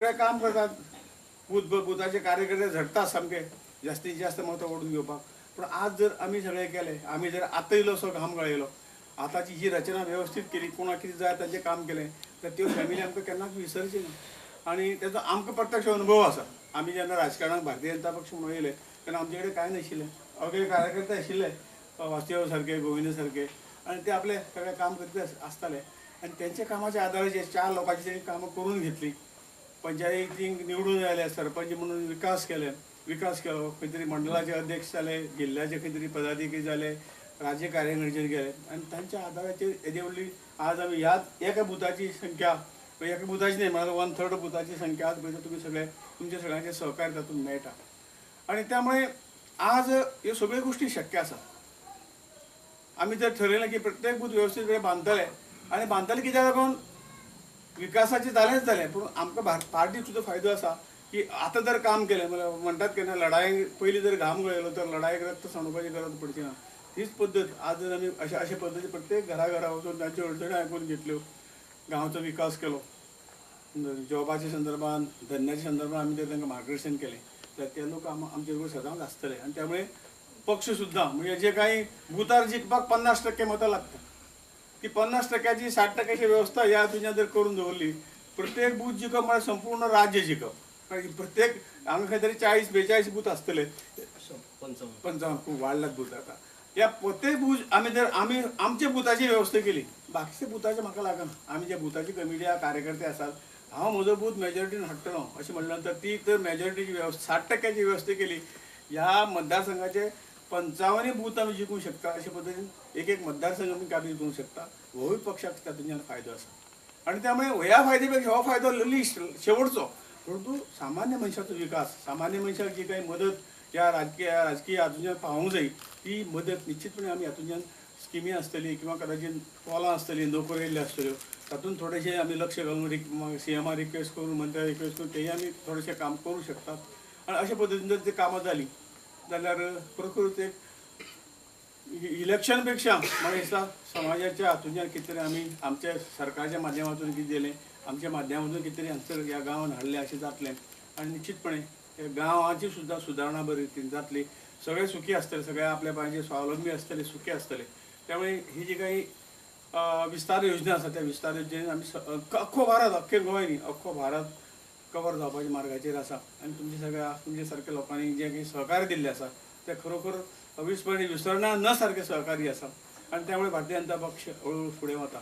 सगळे काम करतात, बूथ बुथाचे कार्यकर्ते झडटात सामके जास्तीत जास्त मतां ओडून घेवपाक. पूण आज जर आमी सगळे केले, आमी जर आतां इल्लोसो घाम गळयलो, आतांची ही रचना व्यवस्थीत केली, कोणाक कितें जाय तांचें काम केलें तर त्यो फॅमिली आमकां केन्नाच विसरची ना. आनी तेजो आमकां प्रत्यक्ष अनुभव आसा. आमी जेन्ना राजकारणाक भारतीय जनता पक्ष म्हणून येयले तेन्ना आमचे कडेन कांय नाशिल्लें, अवघे कार्यकर्ते आशिल्ले वासुदेव सारके, गोविंद सारके, आनी ते आपले सगळें काम करीत आसताले. आनी तेंच्या कामाच्या आदाराचेर 4 लोकांची तेणी कामां करून घेतली, पंचायतींक निवडून आयले, सरपंच म्हणून विकास केलो, खंय तरी मंडळाचे अध्यक्ष जाले, जिल्ल्याचे खंय तरी पदाधिकारी जाले, राज्य कार्यकारिणीचेर गेले. आनी तांच्या आदाराचेर येदी व्हडली आज आमी ह्याच एका बुथाची संख्या, एका बुथाची न्हय म्हळ्यार 1/3 बुथाची संख्या आज पळयता तुमी सगळे, तुमच्या सगळ्यांचे सहकार्य तातूंत मेळटा. आनी त्यामुळे आज ह्यो सगळ्यो गोश्टी शक्य आसा. आमी जर ठरयलें की प्रत्येक बूथ व्यवस्थीत कडेन बांदतले, आनी बांदतले कित्याक लागून विकासाचें जालेंच जालें, पूण आमकां पार्टीक सुद्दां फायदो आसा की आतां जर काम केलें म्हणल्यार म्हणटात केन्ना लडायेक पयलीं जर घाम गळयलो तर लडायेक रक्त सांडोवपाची गरज पडची ना. तीच पद्दत आज जर आमी अशे अशे पद्दती प्रत्येक घरा घरा वचून तांच्यो अडचणी आयकून घेतल्यो, गांवचो विकास केलो, जॉबाच्या संदर्भात, धंद्याच्या संदर्भात आमी जर तांकां मार्गदर्शन केलें जाल्यार ते लोक आमचे बरोबर सदांच आसतले. आनी त्यामुळे पक्ष सुद्दां म्हणजे जे काही बुथार जिखपाक 50% मतां लागता, ती 50%ची 60%ची वेवस्था ह्या तुज्या जर करून दवरली, प्रत्येक बूथ जिखप म्हळ्यार संपूर्ण राज्य जिखप. कारण प्रत्येक हांगा खंय तरी 40-42 बूथ आसतले, 55 खूब वाडल्यात बूथ आतां. ह्या प्रत्येक बूथ आमी जर आमी आमच्या बुथाची वेवस्था केली, बाकीच्या बुथाचे म्हाका लागना. आमी ज्या बुथाची कमिटी कार्यकर्ते आसात, हांव म्हजो बूथ मेजॉरिटीन हाडटलो अशें म्हणलें नंतर ती तर मेजॉरिटीची वेवस्था 60%ची वेवस्था केली, ह्या मतदारसंघाचे 55 बूथ आमी जिखूंक शकता. अशे पद्दतीन एक एक मतदारसंघ आमी काबीज करूंक शकता. होय पक्षाक तातूंतल्यान फायदो आसा. आनी त्यामुळे ह्या फायद्या पेक्षा हो फायदो लिस्ट शेवटचो, परंतु सामान्य मनशाचो विकास, सामान्य मनशाक जी काही मदत ह्या राजकीय हातूंतल्यान पावोवंक जाय ती मदत निश्चितपणे आमी हातूंतल्यान स्किमी आसतली किंवा कदाचित कॉलां आसतली, नोकऱ्यो येयल्ल्यो आसतल्यो, तातूंत थोडेशें आमी लक्ष घालून सीएमा रिक्वेस्ट करून, मंत्र्याक रिक्वेस्ट करून तेय आमी थोडेशें काम करूं शकतात. आनी अशे पद्दतीन जर ती कामां जालीं जाल्यार खरोखरूच एक इलेक्शन पेक्षा म्हाका दिसता समाजाच्या हातूंतल्यान कितें तरी आमी आमच्या सरकारच्या माध्यमांतून कितें दिलें, आमच्या माध्यमांतून कितें तरी हांगसर ह्या गांवान हाडलें अशें जातलें. आनी निश्चितपणे ह्या गांवाची सुद्दां सुदारणा बरी रितीन जातली, सगळे सुखी आसतले, सगळे आपल्या पांयाचेर स्वावलंबी आसतले, सुखी आसतले. त्यामुळे ही जी काही विस्तार योजना आसा त्या विस्तार योजनेन आमी अख्खो भारत, अख्खे गोंय न्ही, अख्खो भारत कवर जावपाच्या मार्गाचेर आसा. आनी तुमच्या सगळ्या तुमच्या सारक्या लोकांनी जें काही सहकार्य दिल्लें आसा तें खरोखर अविस्मरणीय, विसरणार न सारकें सहकार्य आसा. आनी त्यामुळे भारतीय जनता पक्ष हळूहळू फुडें वता.